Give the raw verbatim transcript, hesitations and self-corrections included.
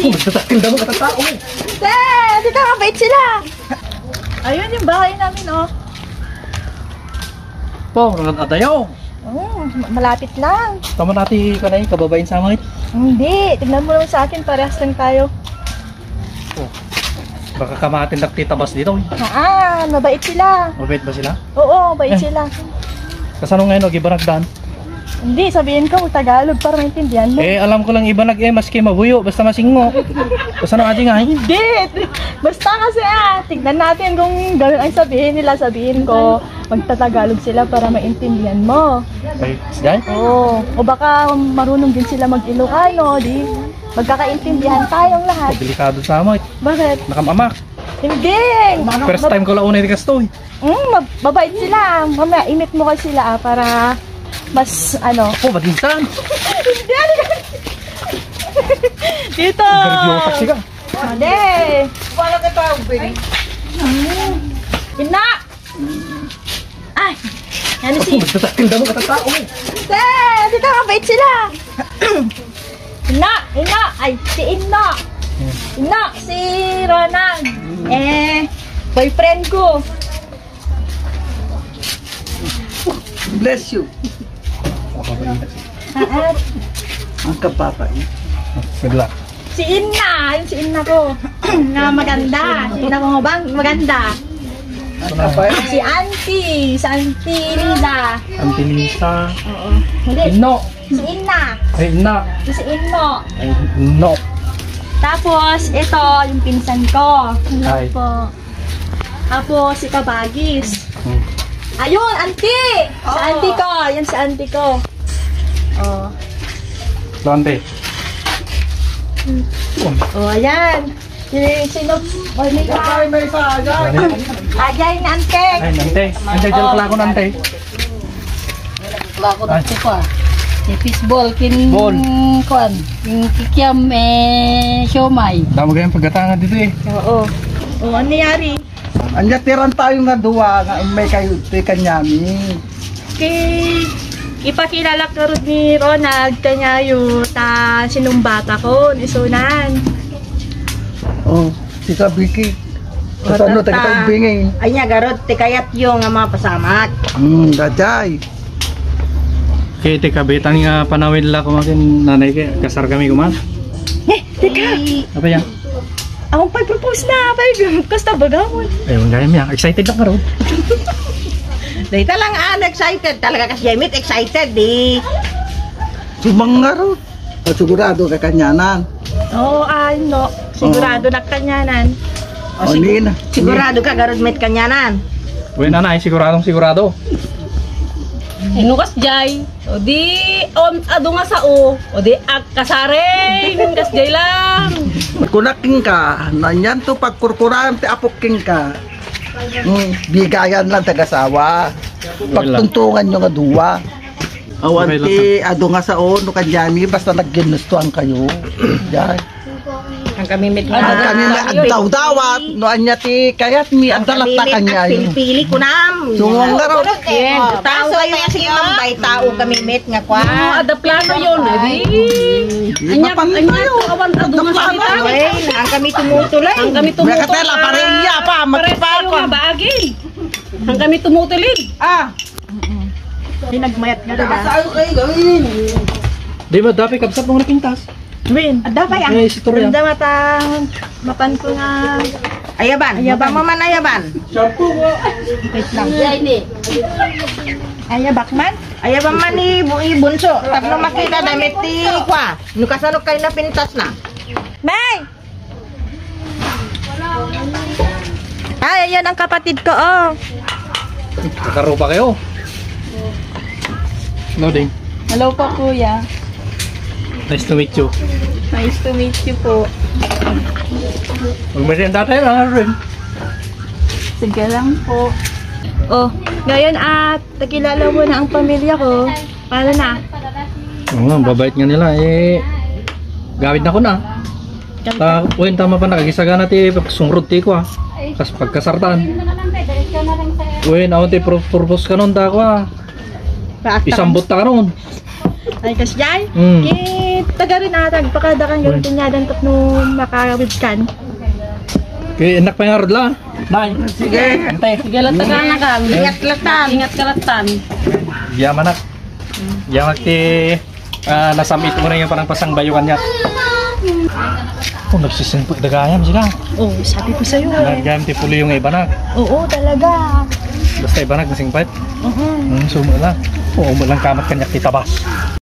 Oh, nagtatakil daw ang katatao. Te, dito, mabait sila. Ayun yung bahay namin, oh. Po, nagkakadayo. Oh, malapit lang. Tama natin ka na yung kababain sa amin. Hindi, tignan mo lang sa akin, parehas lang tayo. Oh. Baka kamatin nagtitabas dito. Haan, mabait sila. Mabait ba sila? Oo, mabait Eh. sila. Kasano ngayon, og iba nagdaan? Hindi, sabihin ko, Tagalog para maintindihan mo. Eh, alam ko lang iba nag-, eh, maski mabuyo, basta masingo. Kasano ating ay? Hindi! Basta kasi ah, tignan natin kung ganun ang sabihin nila, sabihin ko, magtatagalog sila para maintindihan mo. Ay, dahil? Oo. O baka marunong din sila mag-Ilocano, di magkakaintindihan tayong lahat. Delikado sa amoy. Bakit? Nakamamak. Hindi! First time ko launay di kastoy. Mm, mab- mabait sila. Mamaya, imit mo kasi sila ah, para mas ano. Ako, madinsan. Hindi, ano ka? Dito! Nervyosa siya. Hindi! Wala ka tao, baby. Ina! Ay! Ano si... Ako, nagtatakil daw ang katatao. Hindi! Dito, mabait sila. Ina! Ina! Ay, si Ina! Ina! Si Ronald! Eh, boyfriend ko! Bless you. Ah, Ang kababa eh. Good luck. Si Ina! Yung si Ina ko! Na maganda! Si Ina ko bang maganda! Ang kababa. Si Auntie! Si Auntie Lila! Auntie Lisa. Oo. Hindi. Inno. Si Ina! Ay, na. Si Inno! Ay, no. Tapos, ito, yung pinsan ko. Ay. Po. Tapos, si Kabagis. Hmm. Ayun, auntie! Si auntie ko. Yan si auntie ko. Oh. Lante. Oh, ayan. Si, sino? Oh, may pa. Ay, may isa, agay. Ajay na, ante. Ay, nante. Ang jajal pala ako, nante. Wala ko dito pa. Yung fishball, kin... Ball. Kuan. Yung kikiam, eh, siomay. Damo kayong pagkatangan dito eh. Oo. Oh, ano nangyari? Anya tiran tayo nga duwa nga may kayo ti kanyami. Kay ipakilala ka rod ni Ronald kanyayo ta sinumbata ko ni Sunan. Oh, si Kabiki. Kasano tayo kita ubingin? Anya garot ti kayatyo nga mapasamak. Hmm, dajay. Okay, ti kabitan nga panawid la kumakin nanay ke, kasar kami kuman. Eh, teka. Apa yan? Ako pa'y propose na, pa'y kasta bagamon. Ayun, gaya niya. Excited lang karon. Dahil talang ah, excited. Talaga kasi Jamit, excited di. Sumangaro. At sigurado ka kanyanan. Oo, ay no. Sigurado na kanyanan. O, hindi na. Sigurado ka garot met kanyanan. Uy, nanay, siguradong sigurado. Inukas jay. O di, on, adu nga sao. O di, agkasaren. Kas jay lang. Kunaking ka, nanyan to pagkurkuran ti apok king ka. Hmm, bigayan lang tagasawa. Pagtuntungan nyo nga duwa. Awan Okay lang. Ti adu nga sao, no kanyami, basta nagginustuhan kayo. Yan. Ang kami met Ang kami may agdawdawat, no anya ti kayat mi, agdalak ta kanyayo. Pili-pili ko nam. Sumangaro. Tao kayo nga si Mambay, tao kami met nga kwa. Oo, ada plano yun, eh, di. Anya, anya, awan, adu nga sa kita. Ay, ang kami tumutulay. Ang kami May katela, tumutulay. Pareha pa, Pareha magkipako. Nga baagi. Ang kami tumutulid. Ah, Pinagmayat nga diba? Di ba, dapat kabsat mo na pintas? Win, ada pa yan. Ay, si Torian. Ramdam at ang matan ko nga. Ayaban, Ayaban. Ayaban man ayaban. Wait lang. Ayabak man. Ayaban man ni Bu- ni Bunso. Tapno makita damit ti kwa. No kasano kayo napintas na. May! Ay, ayan ang kapatid ko, oh. Nakarupa kayo. Loading. Hello po, kuya. Nice to meet you. Nice to meet you po. Magmerienda tayo, mga friend. Sige lang po. Oh, ngayon at nakilala mo na ang pamilya ko. Paano na? Oo nga, babait nga nila. Eh, gawid na ko na. Ta, uy, tama pa, nakagisagana ti sungrod ti ko, ah. Kas pagkasartan. Uy, naon ti pur- purpose kanon ta ko, ah. Isambot ta kanon. Ay, kasjay? Mm. Ki, taga rin atag, pakadakan gawin tinyadan tapno makawid kan. Ki, enak pa nga rod la. Nay. Sige. Ante. Sige, lang taga na kan. Ingat latan. Ingat ka latan. Yaman, nak. Yaman ti, ah, nasamit mo na yung parang pasang bayo kanya. Oh, nagsisimpot dagayam sila. Oh, sabi ko sa'yo eh. Nagayam ti pulo yung iba na. Oo, talaga. Basta iba na, kasing pait. Oo. Hmm, sumo lang. Oo, mo lang kamat kanya ti tabas.